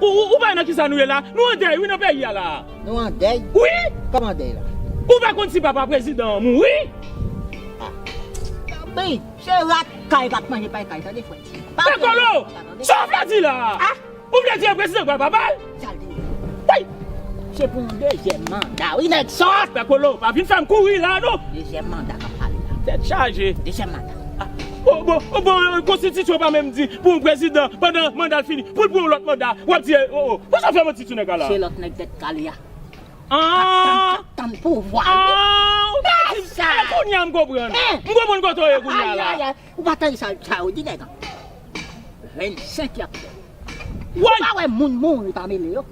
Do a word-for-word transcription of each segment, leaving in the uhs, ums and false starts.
Ou, ou, ou pa nan kisa nou ye la? Nou an dèy, wi, nan peyi a la. Nou an dèy? Wi! Kòman dèy la? Ou pa konn si papa prezidan an mouri? Ah. Wi, se rat kay k ap manje pay kay, tande, frè. Pa Pè Kolo! Sa w vle di la? Ah? Ou vle di prezidan pral papa l? Sa l te ye. Wi! Se pou yon dezyèm manda, wi, nèg sòt! Pè Kolo, pa vin fè m kouri la, non! Dezyèm manda k ap pale la. Tèt chaje. Dezyèm manda. Ah, bon, bon, bon, konstitisyon pa menm di pou yon prezidan, pandan manda l fini, pou l pran yon lòt manda, w ap di, oh, oh, pou sa w fè manti sou nèg la la? Se lòt nèg tèt kale a. Ah! K ap tann, k ap tann pouvwa. Ah! Ou ta di, sa! E kounye a m konprann. Eh! M konprann kote w ye kounye a la. Ay, ay, ay. Ou pa tande sa, sa yo di nèg an? Vennsenk y ap fè. Ou pa wè moun mouri pa mele yo?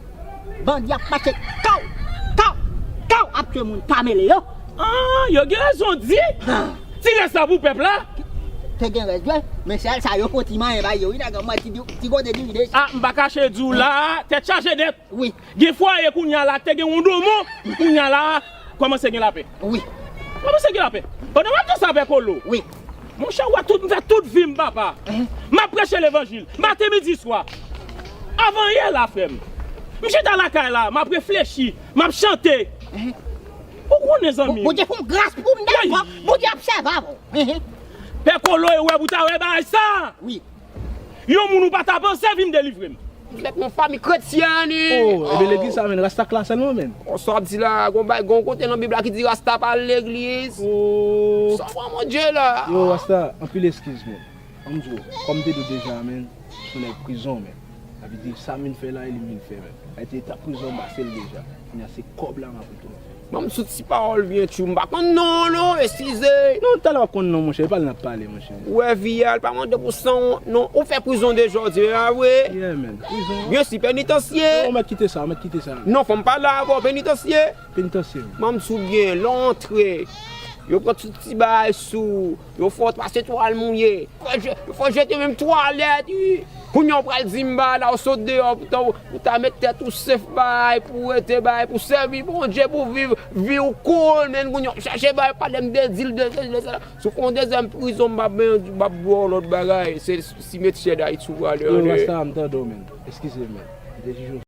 Bandi ap mache kaw, kaw, kaw, ap tchwe moun pa mele yo. Ah, yo gen rezon di. Ah. Ti rès la pou pèp la. Te gen rès vre, men sèl sa yo fon ti manyen bay yo, wi, nèg an mwen ti, ti gode diri deja. Ah, m pa kache di w la, tèt chaje nèt. Wi. Gen fwaye kounye a la, te gen yon domon, kounye a la, kòmanse gen lapè. Wi. Kòmanse gen lapè. Pandan w ap di sa, Pè Kolo. Wi. Monchè, w wè tout, m fè tout vi m, papa. Ehe. M ap preche levanjil, maten, midi, swa. Avan yè la, frè m. M chita lakay la, m ap reflechi, m ap chante. Ehe. Ou konnen, zanmi m. Bondye fè yon gras pou m, dakò. Bondye ap sèvi avè w. Ehe. Pè Kolo, e wè pou ta wè bagay sa. Wi. Yon moun ou pa ta panse vin delivre m. M fèk yon fanmi kretyèn, wi. Oh, ebyen legliz sa, men, Rasta k la sèlman, men. Oh, sa w ap di la, gon bay, gon kote nan Bib la ki di Rasta pa al legliz. Oh. Sa w pran Bondye la? Yo, Rasta, anpil eskiz, men. Ban m di w, kòm m te di w deja, men, sou nèg prizon, men. Sa vle di, sa m vin fè la, e li m vin fè, men. Sa vle di, etap prizon m pase l deja. Kounye a, se kòb la m ap retounen fè. Ban m sou ti pawòl byen tjou, m pa konn non, non, eskize. Non, talè w ap konn non, monchè, e pa l n ap pale, monchè. Ou wè vi a, l pa mande pou sanwont, non. Ou fè prizon de jodi a, vre? Yeah, man, prizon. Byen si, penitansye. Non, ou mèt kite sa, ou mèt kite sa. Non, fò m pale avè w, penitansye. Penitansye, wi. Ban m sou byen, lè w antre, yo pran tout ti bagay sou ou, yo fè w pase twal mouye. Fò je-, fò jete menm twalèt, wi. Kounye a w pral di m bagay la, w sot deyò, poutan w, ou ta met tèt ou sef bay, pou w rete bay, pou w sèvi Bondye, pou w viv vi w cool, men kounye a w chache bay, pale m de dil, de sesi, de sela. Si w fè yon dezyèm prizon, m p ap, m p ap ba w lòt bagay. Se simetyè Dayiti w prale. Yo, antre. Rasta, m tande w, men. Eskize m, men. M te jije w.